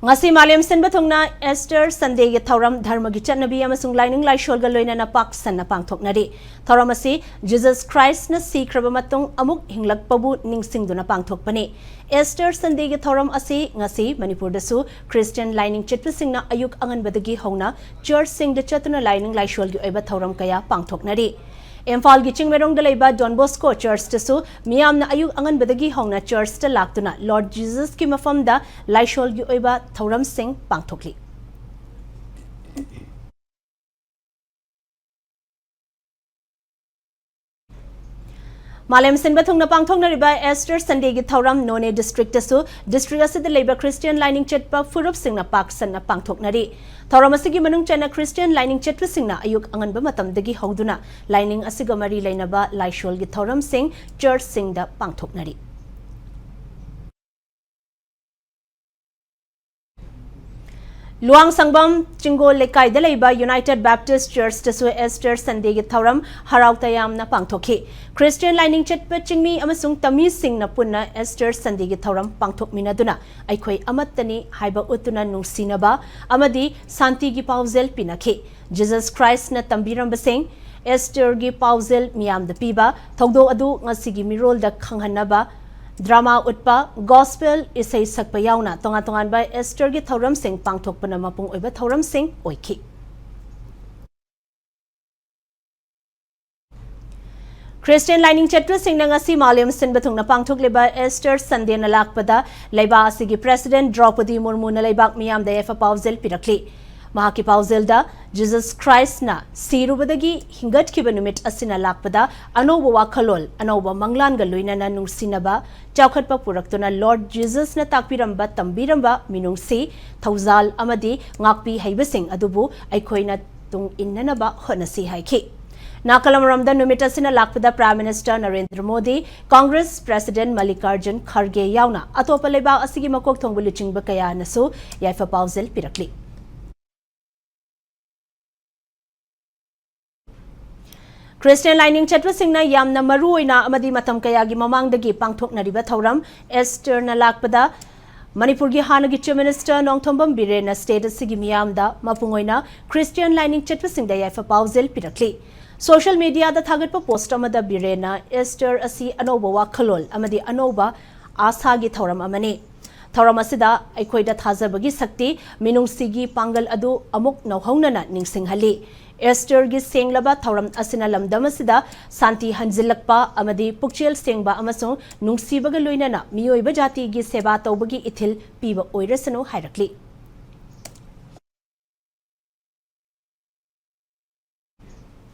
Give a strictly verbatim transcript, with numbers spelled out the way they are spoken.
ꯉꯁꯤ ꯃꯥꯂꯦꯝ ꯁꯤꯟꯕ ꯊꯨꯡꯅ Easter Sundayꯒꯤ ꯊꯧꯔꯝ ꯙꯔꯃꯒꯤ ꯆꯠꯅꯕꯤ ꯑꯃꯁꯨꯡ ꯂꯥꯏꯅꯤꯡ ꯂꯥꯏꯁꯣꯜꯒ ꯂꯣꯏꯅꯅ ꯄꯥꯛ ꯁꯟꯅ ꯄꯥꯡꯊꯣꯛꯅꯔꯤ꯫ ꯊꯧꯔꯝ ꯑꯁꯤ Jesus Christꯅ ꯁꯤꯈ꯭ꯔꯕ ꯃꯇꯨꯡ ꯑꯃꯨꯛ ꯍꯤꯡꯂꯛꯄꯕꯨ ꯅꯤꯡꯁꯤꯡꯗꯨꯅ ꯄꯥꯡꯊꯣꯛꯄꯅꯤ꯫ Easter Sundayꯒꯤ ꯊꯧꯔꯝ ꯑꯁꯤ ꯉꯁꯤ ꯃꯅꯤꯄꯨꯔꯗꯁꯨ Christian ꯂꯥꯏꯅꯤꯡ ꯆꯠꯄꯁꯤꯡꯅ ꯑꯌꯨꯛ ꯑꯉꯟꯕꯗꯒꯤ ꯍꯧꯅ churchꯁꯤꯡꯗ ꯆꯠꯇꯨꯅ ꯂꯥꯏꯅꯤꯡ ꯂꯥꯏꯁꯣꯜꯒꯤ ꯑꯣꯏꯕ ꯊꯧꯔꯝ ꯀꯌꯥ ꯄꯥꯡꯊꯣꯛꯅꯔꯤ꯫ ꯏꯝꯐꯥꯜꯒꯤ ꯆꯤꯡꯃꯩꯔꯣꯡꯗ ꯂꯩꯕ Don Bosco Churchꯇꯁꯨ ꯃꯤꯌꯥꯝꯅ ꯑꯌꯨꯛ ꯑꯉꯟꯕꯗꯒꯤ ꯍꯧꯅ churchꯇ ꯂꯥꯛꯇꯨꯅ Lord Jesusꯀꯤ ꯃꯐꯝꯗ ꯂꯥꯏꯁꯣꯜꯒꯤ ꯑꯣꯏꯕ ꯊꯧꯔꯝꯁꯤꯡ ꯄꯥꯡꯊꯣꯛꯂꯤ꯫ ꯃꯥꯂꯦꯝ ꯁꯤꯟꯕ ꯊꯨꯡꯅ ꯄꯥꯡꯊꯣꯛꯅꯔꯤꯕ Easter Sundayꯒꯤ ꯊꯧꯔꯝ ꯅꯣꯅꯦ districtꯇꯁꯨ district ꯑꯁꯤꯗ ꯂꯩꯕ Christian ꯂꯥꯏꯅꯤꯡ ꯆꯠꯄ ꯐꯨꯔꯨꯞꯁꯤꯡꯅ ꯄꯥꯛ ꯁꯟꯅ ꯄꯥꯡꯊꯣꯛꯅꯔꯤ꯫ ꯊꯧꯔꯝ ꯑꯁꯤꯒꯤ ꯃꯅꯨꯡ ꯆꯟꯅ Christian ꯂꯥꯏꯅꯤꯡ ꯆꯠꯄꯁꯤꯡꯅ ꯑꯌꯨꯛ ꯑꯉꯟꯕ ꯃꯇꯝꯗꯒꯤ ꯍꯧꯗꯨꯅ ꯂꯥꯏꯅꯤꯡ ꯑꯁꯤꯒ ꯃꯔꯤ ꯂꯩꯅꯕ ꯂꯥꯏꯁꯣꯜꯒꯤ ꯊꯧꯔꯝꯁꯤꯡ churchꯁꯤꯡꯗ ꯄꯥꯡꯊꯣꯛꯅꯔꯤ꯫ ꯂꯨꯋꯥꯡꯁꯪꯕꯝ ꯆꯤꯡꯒꯣꯜ ꯂꯩꯀꯥꯏꯗ ꯂꯩꯕ United Baptist Churchꯇꯁꯨ Easter Sundayꯒꯤ ꯊꯧꯔꯝ ꯍꯔꯥꯎ ꯇꯌꯥꯝꯅ ꯄꯥꯡꯊꯣꯛꯈꯤ꯫ Christian ꯂꯥꯏꯅꯤꯡ ꯆꯠꯄ ꯆꯤꯡꯃꯤ ꯑꯃꯁꯨꯡ ꯇꯝꯃꯤꯁꯤꯡꯅ ꯄꯨꯟꯅ Easter Sundayꯒꯤ ꯊꯧꯔꯝ ꯄꯥꯡꯊꯣꯛꯃꯤꯟꯅꯗꯨꯅ ꯑꯩꯈꯣꯏ ꯑꯃꯠꯇꯅꯤ ꯍꯥꯏꯕ ꯎꯠꯇꯨꯅ ꯅꯨꯡꯁꯤꯅꯕ ꯑꯃꯗꯤ ꯁꯥꯟꯇꯤꯒꯤ ꯄꯥꯎꯖꯦꯜ ꯄꯤꯅꯈꯤ꯫ Jesus Christꯅ ꯇꯝꯕꯤꯔꯝꯕꯁꯤꯡ, Easterꯒꯤ ꯄꯥꯎꯖꯦꯜ ꯃꯤꯌꯥꯝꯗ ꯄꯤꯕ, ꯊꯧꯗꯣꯛ ꯑꯗꯨ ꯉꯁꯤꯒꯤ ꯃꯤꯔꯣꯜꯗ ꯈꯪꯍꯟꯅꯕ drama ꯎꯠꯄ, gospel ꯏꯁꯩ ꯁꯛꯄ ꯌꯥꯎꯅ ꯇꯣꯉꯥꯟ ꯇꯣꯉꯥꯟꯕ Easterꯒꯤ ꯊꯧꯔꯝꯁꯤꯡ ꯄꯥꯡꯊꯣꯛꯄꯅ ꯃꯄꯨꯡ ꯑꯣꯏꯕ ꯊꯧꯔꯝꯁꯤꯡ ꯑꯣꯏꯈꯤ꯫ Christian ꯂꯥꯏꯅꯤꯡ ꯆꯠꯄꯁꯤꯡꯅ ꯉꯁꯤ ꯃꯥꯂꯦꯝ ꯁꯤꯟꯕ ꯊꯨꯡꯅ ꯄꯥꯡꯊꯣꯛꯂꯤꯕ Easter Sundayꯅ ꯂꯥꯛꯄꯗ ꯂꯩꯕꯥꯛ ꯑꯁꯤꯒꯤ President ꯗ꯭ꯔꯧꯄꯗꯤ ꯃꯨꯔꯃꯨꯅ ꯂꯩꯕꯥꯛ ꯃꯤꯌꯥꯝꯗ ꯌꯥꯏꯐ ꯄꯥꯎꯖꯦꯜ ꯄꯤꯔꯛꯂꯤ꯫ ꯃꯍꯥꯛꯀꯤ ꯄꯥꯎꯖꯦꯜꯗ Jesus Christꯅ ꯁꯤꯔꯨꯕꯗꯒꯤ ꯍꯤꯡꯒꯠꯈꯤꯕ ꯅꯨꯃꯤꯠ ꯑꯁꯤꯅ ꯂꯥꯛꯄꯗ ꯑꯅꯧꯕ ꯋꯥꯈꯜꯂꯣꯟ, ꯑꯅꯧꯕ ꯃꯪꯂꯥꯟꯒ ꯂꯣꯏꯅꯅ ꯅꯨꯡꯁꯤꯅꯕ, ꯆꯥꯎꯈꯠꯄ ꯄꯨꯔꯛꯇꯨꯅ Lord Jesusꯅ ꯇꯥꯛꯄꯤꯔꯝꯕ, ꯇꯝꯕꯤꯔꯝꯕ ꯃꯤꯅꯨꯡꯁꯤ, ꯊꯧꯖꯥꯜ ꯑꯃꯗꯤ ꯉꯥꯛꯄꯤ ꯍꯩꯕꯁꯤꯡ ꯑꯗꯨꯕꯨ ꯑꯩꯈꯣꯏꯅ ꯇꯨꯡ ꯏꯟꯅꯅꯕ ꯍꯣꯠꯅꯁꯤ ꯍꯥꯏꯈꯤ꯫ ꯅꯥꯀꯜ ꯑꯃꯔꯣꯝꯗ ꯅꯨꯃꯤꯠ ꯑꯁꯤꯅ ꯂꯥꯛꯄꯗ Prime Minister Narendra Modi, Congress President ꯃꯜꯂꯤꯀꯥꯔꯖꯨꯟ ꯈꯔꯒꯦ ꯌꯥꯎꯅ ꯑꯇꯣꯞꯄ ꯂꯩꯕꯥꯛ ꯑꯁꯤꯒꯤ ꯃꯀꯣꯛ ꯊꯣꯡꯕ ꯂꯨꯆꯤꯡꯕ ꯀꯌꯥꯅꯁꯨ ꯌꯥꯏꯐ ꯄꯥꯎꯖꯦꯜ ꯄꯤꯔꯛꯂꯤ꯫ Christian ꯂꯥꯏꯅꯤꯡ ꯆꯠꯄꯁꯤꯡꯅ ꯌꯥꯝꯅ ꯃꯔꯨ ꯑꯣꯏꯅ ꯑꯃꯗꯤ ꯃꯇꯝ ꯀꯌꯥꯒꯤ ꯃꯃꯥꯡꯗꯒꯤ ꯄꯥꯡꯊꯣꯛꯅꯔꯤꯕ ꯊꯧꯔꯝ Easterꯅ ꯂꯥꯛꯄꯗ ꯃꯅꯤꯄꯨꯔꯒꯤ ꯍꯥꯟꯅꯒꯤ Chief Minister ꯅꯣꯡꯊꯣꯝꯕꯝ ꯕꯤꯔꯦꯟꯅ state ꯑꯁꯤꯒꯤ ꯃꯤꯌꯥꯝꯗ ꯃꯄꯨꯡ ꯑꯣꯏꯅ Christian ꯂꯥꯏꯅꯤꯡ ꯆꯠꯄꯁꯤꯡꯗ ꯌꯥꯏꯐ ꯄꯥꯎꯖꯦꯜ ꯄꯤꯔꯛꯂꯤ꯫ Social media ꯗ ꯊꯥꯒꯠꯄ post ꯑꯃꯗ ꯕꯤꯔꯦꯟꯅ Easter ꯑꯁꯤ ꯑꯅꯧꯕ ꯋꯥꯈꯜꯂꯣꯟ ꯑꯃꯗꯤ ꯑꯅꯧꯕ ꯑꯥꯁꯥꯒꯤ ꯊꯧꯔꯝ ꯑꯃꯅꯤ꯫ ꯊꯧꯔꯝ ꯑꯁꯤꯗ ꯑꯩꯈꯣꯏꯗ ꯊꯥꯖꯕꯒꯤ ꯁꯛꯇꯤ, ꯃꯤꯅꯨꯡꯁꯤꯒꯤ ꯄꯥꯡꯒꯜ ꯑꯗꯨ ꯑꯃꯨꯛ ꯅꯧꯍꯧꯅꯅ ꯅꯤꯡꯁꯤꯡꯍꯜꯂꯤ꯫ Easter ꯒꯤ ꯁꯦꯡꯂꯕ ꯊꯧꯔꯝ ꯑꯁꯤꯅ ꯂꯝꯗꯝ ꯑꯁꯤꯗ ꯁꯥꯟꯇꯤ ꯍꯟꯖꯤꯜꯂꯛꯄ ꯑꯃꯗꯤ ꯄꯨꯛꯆꯦꯜ ꯁꯦꯡꯕ ꯑꯃꯁꯨꯡ ꯅꯨꯡꯁꯤꯕꯒ ꯂꯣꯏꯅꯅ ꯃꯤꯑꯣꯏꯕ ꯖꯥꯇꯤꯒꯤ ꯁꯦꯕꯥ ꯇꯧꯕꯒꯤ ꯏꯊꯤꯜ ꯄꯤꯕ ꯑꯣꯏꯔꯁꯅꯨ ꯍꯥꯏꯔꯛꯂꯤ꯫